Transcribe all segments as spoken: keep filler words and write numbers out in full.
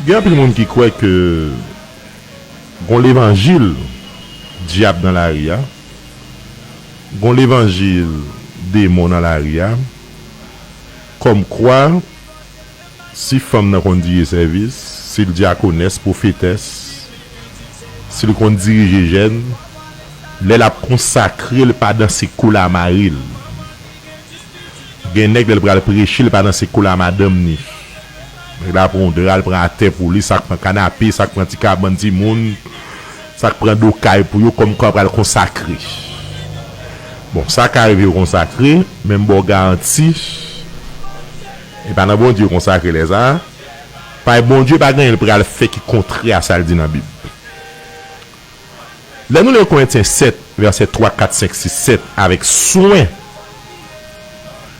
Gen anpil moun ki kwè ke gon levanjil dyab nan lari a, gon levanjil demon nan lari a, kòmkwa si fanm nan konn dirije sèvis, si l dyakonès, pwofetès, si l konn dirije jèn, lè l ap konsakre l pa danse kola mari l. Gen nèg lè l pral preche, l pa danse kola madanm ni. Nèg la pran yon dra, l pran atè pou li, sa k pran kanape, sa k pran ti kabann timoun, sa k pran do kay pou yo, kòmkwa pral konsakre. Bon, sa ka rive yo konsakre, men m ba w garanti, e pa nan Bondye yo konsakre lè sa a. Paske Bondye pa gen anyen l pral fè ki kontrè a sa l di nan Bib. Lè nou li Korentyen sèt, vèsè twa, kat, senk, sis, sèt, avèk swen,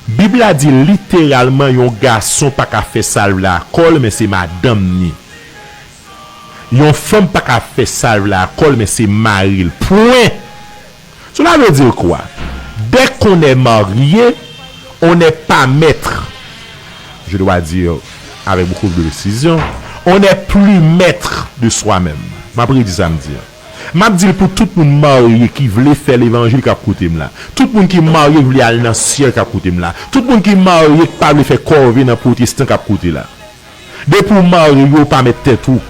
Bib la di literalman yon gason pa ka fè sa l vle a kò l, men se madanm ni. Yon fanm pa ka fè sa l vle a kò l, men se mari l. Pwen! Cela veut dire quoi? Dès qu'on est marié, on n'est pas maître. Je dois dire avec beaucoup de précision, on n'est plus maître de soi-même. M ap redi sa m di an. M ap di l pou tout moun marye ki vle fè levanjil k ap koute m la. Tout moun ki marye ki vle al nan syèl k ap koute m la. Tout moun ki marye ki pa vle fè kòve nan pwotestan k ap koute la. Depi w marye, ou pa mèt tèt ou.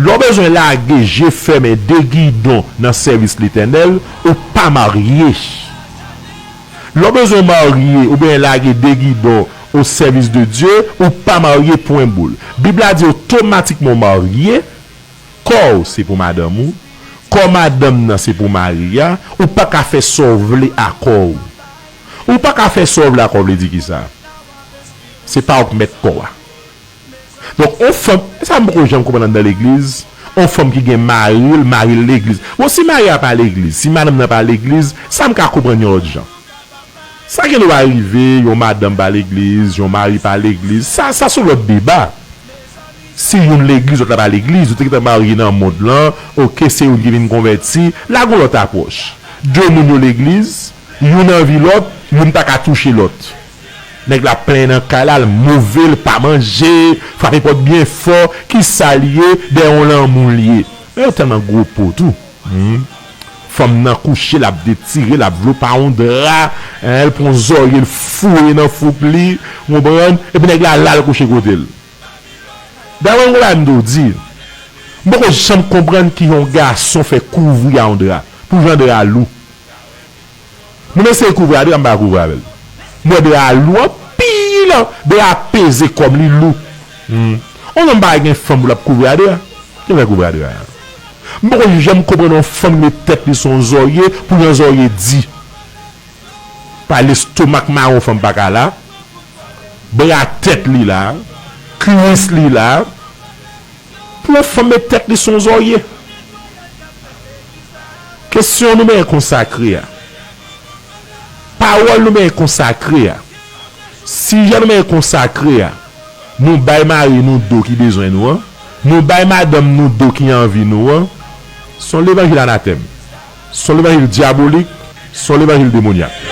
Lè w bezwen lage je fèmen de gidon nan sèvis Letènèl, ou pa marye. Lè w bezwen marye oubyen lage de gidon au service de Dieu, ou pa marye, pwen boul. Bib la di otomatikman w marye, kò w se pou madanm ou, kò madanm nan se pou mari a, ou pa ka fè sa w vle a kò w. Ou pa ka fè sa w vle a kò w vle di kisa? Se pa ou k mèt kò a. Donk, on fanm, e sa m poko janm konprann anndan legliz, on fanm ki gen mari l, mari l legliz. Bon, si mari a pa legliz, si madanm nan pa legliz, sa m ka konprann yon lòt jan. Sa gen dwa rive, yon madanm pa legliz, yon mari pa legliz, sa, sa se yon lòt deba. Si youn legliz, lòt la pa legliz, yo te gentan marye nan mond lan, oke, se youn ki vin konvèti, la gon lòt apwòch. De moun yo legliz, youn anvi lòt, youn pa ka touche lòt. Nèg la plenyen nan kay la, l move, l pa manje, frape pòt byen fò, kisa l ye, dèyè yon lanmou l ye. Men yo tèlman gwo po tou. Hmm. Fanm nan kouche, l ap detire, l ap vle w pa yon dra, en, l pran zòrye, l foure nan fouk li, w konprann? Epi nèg la la, l kouche kote l. Dayè, yon bagay m dwe w di, m poko janm konprann ki yon gason fè kouvri a yon dra. Pou jan dra lou. Moun eseye kouvri a dra, m pa kouvri avè l. M wè dra a lou anpil, dra a peze kòm li lou. Hmm. On nonm pa gen fanm pou l ap kouvri a dra. Ki fè kouvri a dra a? M poko janm konprann yon fanm ki met tèt li sou yon zòrye pou jan zòrye di. Pa lestomak mawon fanm pa ka la, bra tèt li la, kwis li la, pou yon fanm met tèt li sou yon zòrye. Kesyon nou benyen konsakre a, pawòl nou benyen konsakre a, sijè nou benyen konsakre a, nou bay mari nou do ki bezwen nou an, nou bay madanm nou do ki anvi nou an, se yon levanjil anatèm, se yon levanjil dyabolik, se yon levanjil demonyak.